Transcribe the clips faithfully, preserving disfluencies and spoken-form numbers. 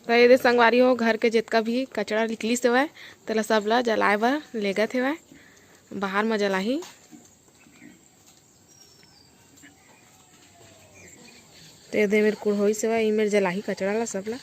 त ये दे संगवारी हो, घर के जितका भी कचरा निकलिस हवय, तेला सब ला जलाए बर लेगत हवय, बाहर म जलाही। त ये दे मेर कुड़होई सेवा, ई मेर जलाही कचरा ला सब ला।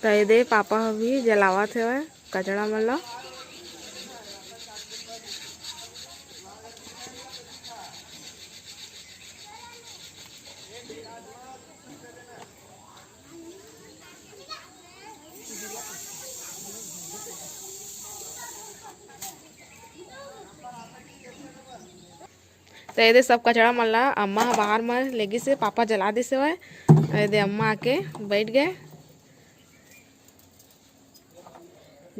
त ये दे पापा ह भी जलावत हवय कचरा मन ला। त ये दे सब कचरा मन ला अम्मा ह बाहर म लेगिस हे, पापा जला दिस हवय। ये दे अम्मा आके बैठ गए।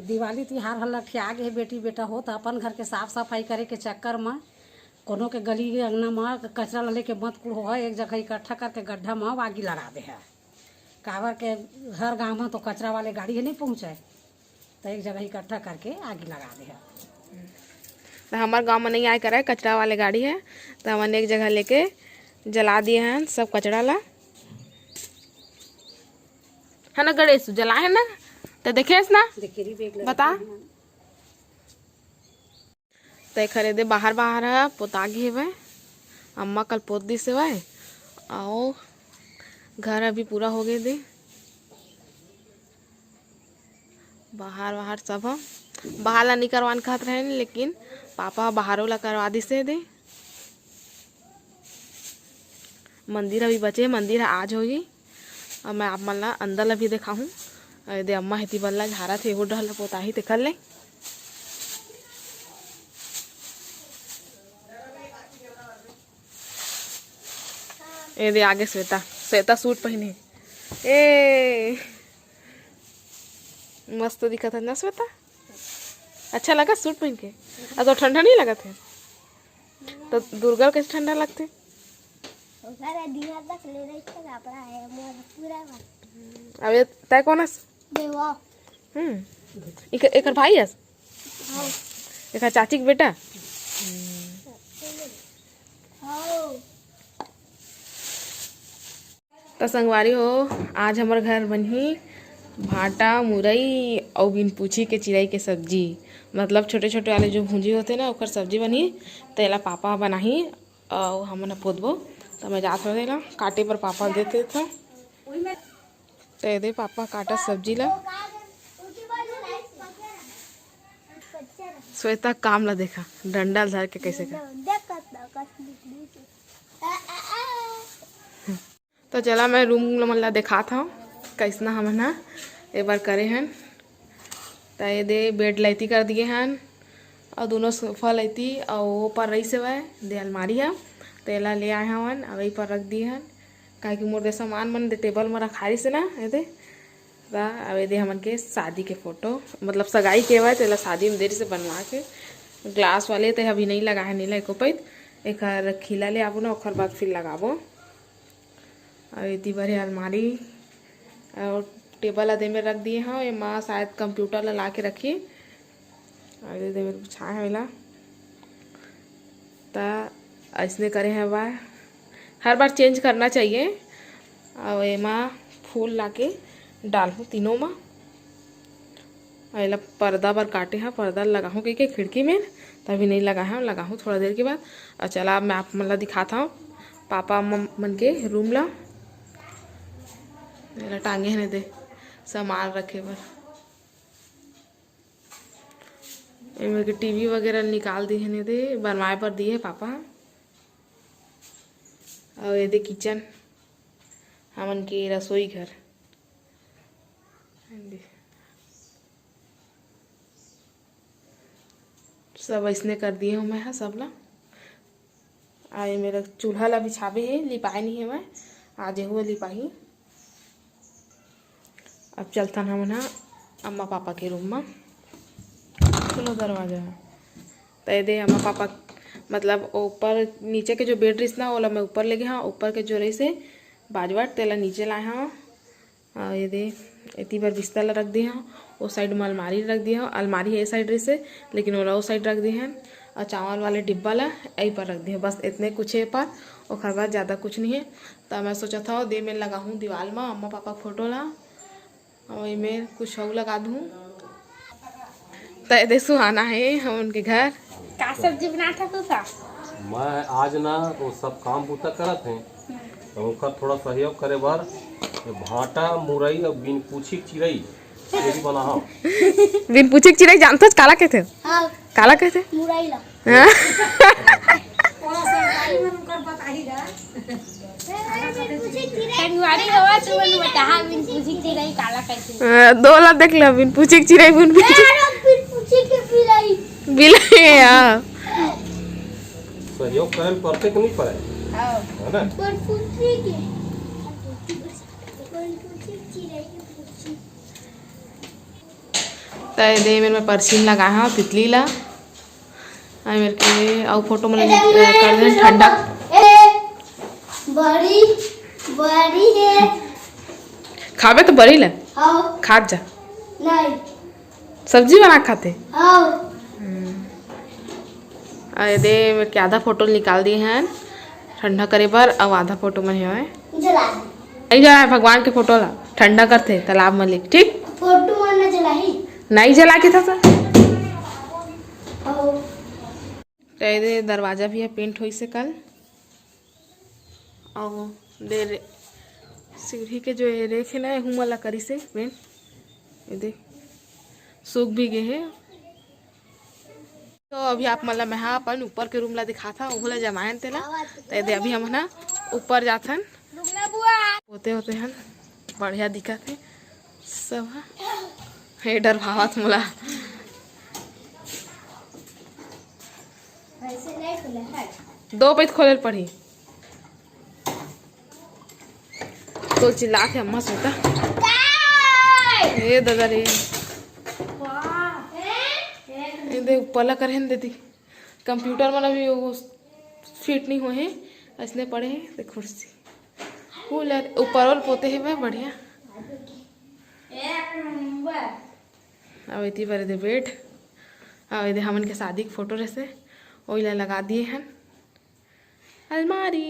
दिवाली तिहार ह लठिया गे हे बेटी बेटा हो, त अपन घर के साफ सफाई करे के चक्कर म कोनो के गली अंगना म कचरा ल लेके मत कुड़ो ह, एक जगह इकट्ठा करके गड्ढा म आगी लगा दे हे। काबर के हर गांव म तो कचरा वाले गाड़ी ह नहीं पहुंचय, त एक जगह इकट्ठा करके आगी लगा दे हे। त हमर गांव म नहीं आए करे कचरा वाले गाड़ी ह, त हमन एक जगह लेके जला दिए हन सब कचरा ला। है ना गणेश, जलाए है ना? त देखेस ना? देखे रही बेग लगा बता। के। त एखर एदे बाहर बाहर ह पोता गे हेवय, अम्मा कल पोत दिस हेवय, अउ घर अभी पूरा हो गे दे। बाहर वाहर सब ह, बाहर ला नइ करवान कहत रहेन, लेकिन पापा ह बाहरो ला करवा दिस हे दे। मंदिर अभी बचे हे, मंदिर ह आज होही। अउ मैं आप मन ला अंदर ला भी देखाहूँ। अउ एदे अम्मा हेती बल्ला झारत हे, एहू डहर ला पोताही तेखर ले। एदे आगे श्वेता, श्वेता सूट पहिने हे। ए, मस्त दिखत हे ना श्वेता? अच्छा लगा सूट पहिन के? अब तो ठंडा नहीं लगत हे? तो दुर्गा कैसे ठंडा लगथे? ओकर दिया तक ले रही थे कपड़ा है, मोर पूरा बा। अब ये तय कौन हस? देवा। हम्म। इक-, एकर भाई हस? हाँ। एकर चाची के बेटा? हाँ। त संगवारी हो, आज हमर घर बनही भांटा, मुरई अउ बिन पूछी के चिरई के सब्जी, मतलब छोटे-छोटे वाले जो भुंजी होथे ना, ओकर सब्जी बनही। त एला पापा बनाही अउ हमन ह पोतबो। त मैं जात हवं एला काटे बर, पापा ल देत हवं। त एदे पापा काटत सब्जी ला। श्वेता काम ला देखा, डंडा ल धर के कैसे कर। त चला, मैं रूम मन ला देखात हव, कैसना हमन ह ए बार करे हन। त ये दे बेड ला एती कर दिए हन, अउ दोनों सोफा ला एती, अउ ओ पर रहिस हवय दे अलमारी ह, त एला ले आए हवन, अउ एही पर रख दिए हन, काहे कि मोर दे सामान मन दे टेबल म रखाए रहिस हे ना, ए दे। त अब ए दे हमन के शादी के फोटो, मतलब सगाई के हवय, तेला शादी में दे रहिस हे बनवा के। ग्लास वाले ते अभी नहीं लगा है, नीला एको पइत। एकर खिला ले आबो ना, ओकर बाद फिर लगाबो। अउ एती बर हे अलमारी अउ टेबल ला दे में रख दिए हव। एमा शायद कंप्यूटर ला ला के रखी। अउ ए दे में बिछाए हव एला। त अइसने करे हव बा, हर बार चेंज करना चाहिए। अउ एमा फूल ला के डालहूँ तीनों मा। अउ एला पर्दा बर काटे हव, पर्दा ल लगाहूँ कहिके खिड़की में, त अभी नहीं लगा हव, लगाहूँ थोड़ा देर के बाद। अउ चला, अब मैं आप मन ला दिखात हव पापा मम-, मन के रूम ला। एला टांगे हन ए दे सामान रखे बर। एमे के टीवी वगैरह निकाल दिए हन ए दे, बनवाए बर दिए हे पापा ह। अउ ए दे किचन, हमन के रसोई घर। सब अइसने कर दिए हूँ मैं ह सब ला। आ ये मेरा चूल्हा ला बिछाबे हे, लिपाए नहीं हे मैं, आज हुआ लिपाही। अब चलथन हमन ह अम्मा पापा के रूम म। खुलो दरवाजा ह। त ये दे अम्मा पापा, मतलब ऊपर, नीचे के जो बेड रहिस ना, ओला मैं ऊपर ले गे हव। ऊपर के जो रहिस हे, बाजवट, तेला नीचे लाए हव। अउ ये दे, एती बर बिस्तर ला रख दे हव, ओ साइड म अलमारी रख दे हव। अलमारी ह ए साइड रहिसे, लेकिन ओला ओ साइड रख दे हन। अउ चावल वाले डिब्बा ला एही पर रख दे हव। बस इतने कुछ हे ए पर, ओखर बाद ज़्यादा कुछ नहीं हे। त मैं सोचत हव, दे में लगाहूँ दीवाल म अम्मा पापा के फोटो ला, अउ एमे कुछ अउ लगा दूँ। त ये दे सुहाना हे हमन के घर। का सब्जी बनात हस तू सा? मैं आज ना वो सब काम बूता करत हे, तो ओकर थोड़ा सहयोग करे बर भांटा, मुरई अउ बिन पूछी के चिरई, ये भी बनाहव। बिन पूछी के चिरई जानथस काला कहिथे? हाँ। काला कहिथे? मुरई ला। हाँ? संगवारी हो, तुमन बताहा बिन पूछी के चिरई काला कहिथे। हाँ, दो ला देख ले, बिन पूछी के चिरई, बिन पूछी। बिन पूछी के बिलई। बिलई, हाँ। सहयोग करे ल परथे कि नहीं परे? हाँ। है ना? बिन पूछी के, बिन पूछी के चिरई, बिन पूछी। त ये दे मेर में परछी म लगा हव तितली ला। अउ मेर के अउ फोटो मन, अ, कर देन ठंडा। ए, बड़ी, बड़ी हे। खाबे त बड़ी ला? हाँ। खात जा। नहीं। सब्जी बना के खाथे? हाँ। हम्म। अउ ये दे मेर के आधा फोटो निकाल दिए हन ठंडा करे बर, अउ आधा फोटो मन हे। जला दे। नहीं जलाए भगवान के फोटो ला, ठंडा करथे तालाब म लेके, ठीक? फोटो मन न जलाही। नहीं जला के था सर। ओ। त ये दे दरवाजा भी ह पेंट होइसे कल। अउ दे रे-, सीढ़ी के जो ये रेख हे ना, एहू मन ला करिसे पेंट। ये दे सूख भी गे हे। तो अभी आप मन ला मैं हा अपन ऊपर के रूम ला दिखात हव, ओहू ला जमायन तेला। त ये दे अभी हमन हा ऊपर जाथन। पोते होते हन, बढ़िया दिखत हे सब ह। हे डरभावत मोला। दो पइत खोले ल पड़ही। तो चिल्लात हे अम्मा श्वेता। ए ददा रे। ए दे ऊपर ला करहन देती। कंप्यूटर मन अभी वो फिट नहीं होए हे, अइसने पड़े हे, देख कुर्सी। कूलर ऊपर वाल पोते हे, मैं बढ़िया। अउ एती बर दे बेड, अउ एदे हमन के शादी के फोटो रहिसे, ओइला लगा दिए हन। अलमारी।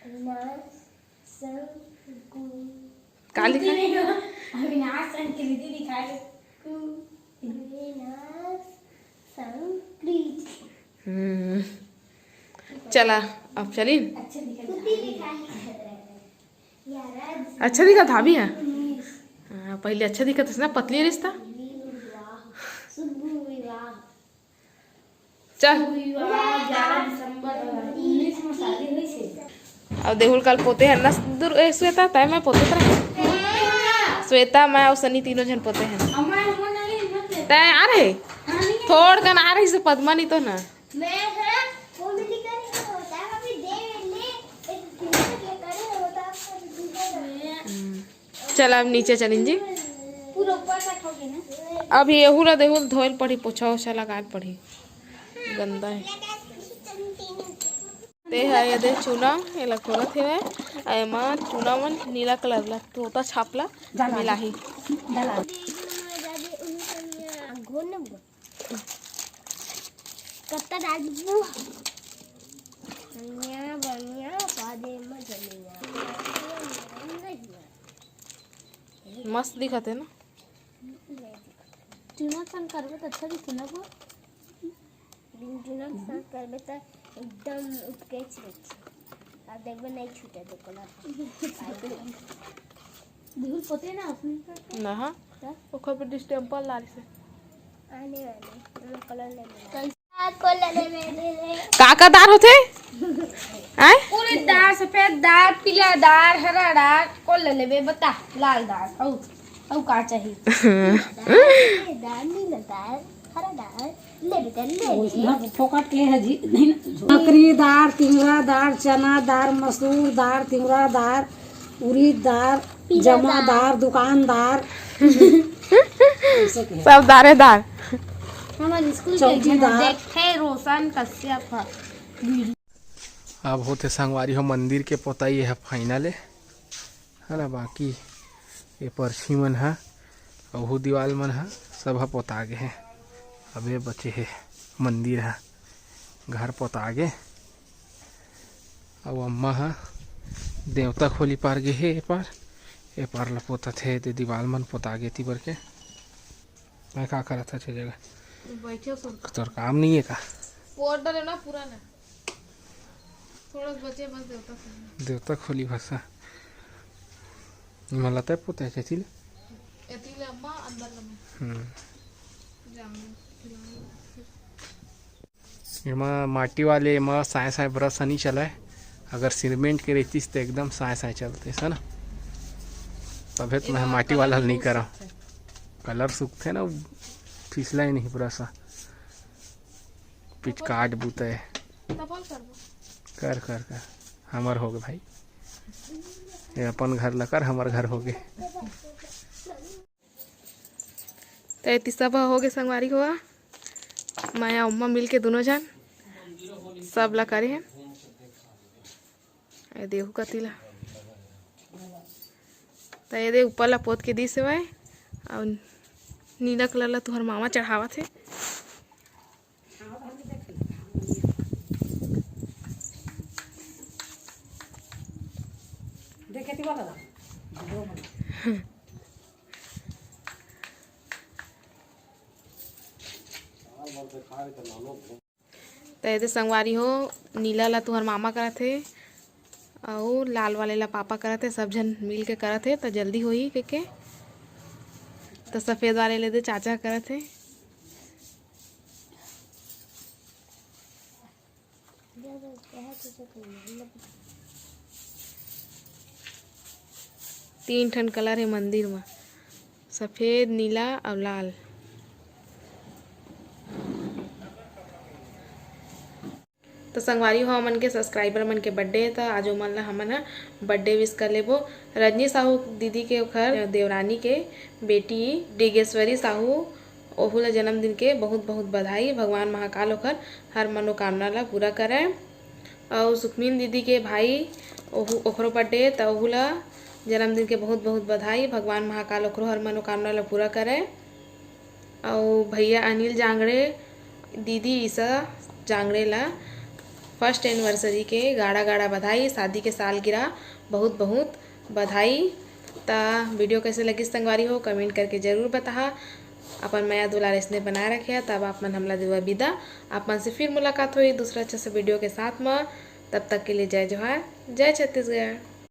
अविनाश संग कु-, का लिखा हे? अविनाश संग कृति लिखा हे। कु-, अविनाश संग कृति। हम्म। चला, अब चली। अच्छा लिखा हे। अच्छा दिखत हावी हे। हाँ, पहले अच्छा दिखत हस ना, पतली रहिस त। चल। अब देहुल कल पोते हन ना, दुर-, ए, श्वेता, तय मैं पोते हन। श्वेता, मैं अउ सनी तीनों झन पोते हन। तय आ रहे? थोड़ कन आ रहिसे पद्मा, नहीं तो ना। मैं, हाँ, वो मिली करे होता है, अभी दे ले, एक दिन तक ये करे होता है, आपको दूसरा। हम्म। चल, अब नीचे चलिन जी। पूरा ऊपर तक हो गया ना? अब एहू ला देहू, धोए ल पड़ही, पोछा ओछा लगाए ल पड़ही, गंदा हे। ते ह ये दे चूना, एला खोलत हेवय। एमा चूना मन नीला कलर ला, तोता छाप ला मिलाही। कत्ता डाल दीजिए। बढ़िया, बढ़िया, स्वाद में जलेगा। मस्त दिखत हे ना? टीना संग करबे त अच्छा दिखथे ना वो। टीना संग करबे त एकदम उत्कृष्ट दिखथे। अब देखबे नहीं छूटे दे कलर। बिल्कुल पोते ना उसमें करके। ना, हाँ। त? ओखर पे डिस्टेम्पर लाल से। आने वाले, हम कलर लेने वाले। का का दार होथे? आय? उरीद दार, सफेद दार, पीला दार, हरा दार, कोन ल लेबे बता? लाल दार, अउ, अउ का चाही? दार, नीला दार, हरा दार, लेबे त ले ले। फोकट के है जी, नहीं ना। मकरी दार, तिंवरा दार, चना दार, मसूर दार, तिंवरा दार, उरीद दार, पीला जमा दार। दार, दुकानदार। ऐसे के। सब दारे दार। हमारे स्कूल के चौकीदार। देखते रोशन कश्यप ह। अब होथे संगवारी हो मंदिर के पोताई, ये ह final हे, है ना। बाकी ये परछी मन ह, अहू दीवाल मन ह, सब ह पोता गे हे। अब ये बचे हे मंदिर ह, घर पोता गे। अब अम्मा ह देवता खोली पार गे हे, ए पार, ए पार ल पोतत हे, ते दीवाल मन पोता गे ती बर के। मैं का करत हच ए जगह? बैठे हो सुन। तोर काम नहीं है का? पोर डले ना पूरा ना। थोड़ा बचे बस देवता खोली। देवता खोली बस। मला तय पोते है चेचिल। एती ले अम्मा अंदर लम्मा। हम्म। जाम खिलाओ। एमा माटी वाले एमा साय साय ब्रश ह नइ चलय। अगर सीमेंट के रहितिस त एकदम साय साय चलतिस, है ना। तभे तो मैं माटी वाला ल नइ करंव। कलर सूखथे ना, फिसलय नहीं ब्रश ह। पिचकाट बुता हे। कर कर कर, हमर होगे भाई। ये अपन घर ला कर, हमर घर होगे। त एती सब ह होगे संगवारी हो, मैं अउ अम्मा मिल के दुनों झन सब ला करे हन। ए देहू कती ला। त ये दे ऊपर ला पोत के दिस हवय, अउ नीला कलर ला तुहर मामा चढ़ावत हे। देखे ती वाला। त एदे संगवारी हो, नीला ला तुहर मामा करत हे, अउ लाल वाले ला पापा करत हे, सब झन मिल के करत हे, त जल्दी होही कहिके। त सफेद वाले ले दे चाचा करत हे। तीन ठन कलर हे मंदिर म, सफेद, नीला अउ लाल। त संगवारी हो, हमन के सब्सक्राइबर मन के बर्थडे हे, त आज ओमन ला हमन ह बर्थडे विश कर लेबो। रजनी साहू दीदी के, ओखर देवरानी के बेटी डिगेश्वरी साहू, ओहू ला जन्मदिन के बहुत बहुत बधाई। भगवान महाकाल ओखर हर मनोकामना ला पूरा करय। अउ सुखमीन दीदी के भाई, ओहू, ओखरो बर्थडे, त ओहू ला जन्मदिन के बहुत बहुत बधाई। भगवान महाकाल ओखरो हर मनोकामना ला पूरा करय। अउ भैया अनिल जांगड़े, दीदी ईशा जांगड़े ला फर्स्ट एनिवर्सरी के गाड़ा गाड़ा बधाई, शादी के सालगिरह बहुत बहुत बधाई। त वीडियो कैसे लगिस संगवारी हो, कमेंट करके जरूर बताहा। अपन मया दुलार ऐसने बनाए रखे, तब आप मन हमला देवा विदा। आप मन से फिर मुलाकात होही दूसरा अच्छा सा वीडियो के साथ म। तब तक के लिए जय जोहार, जय छत्तीसगढ़।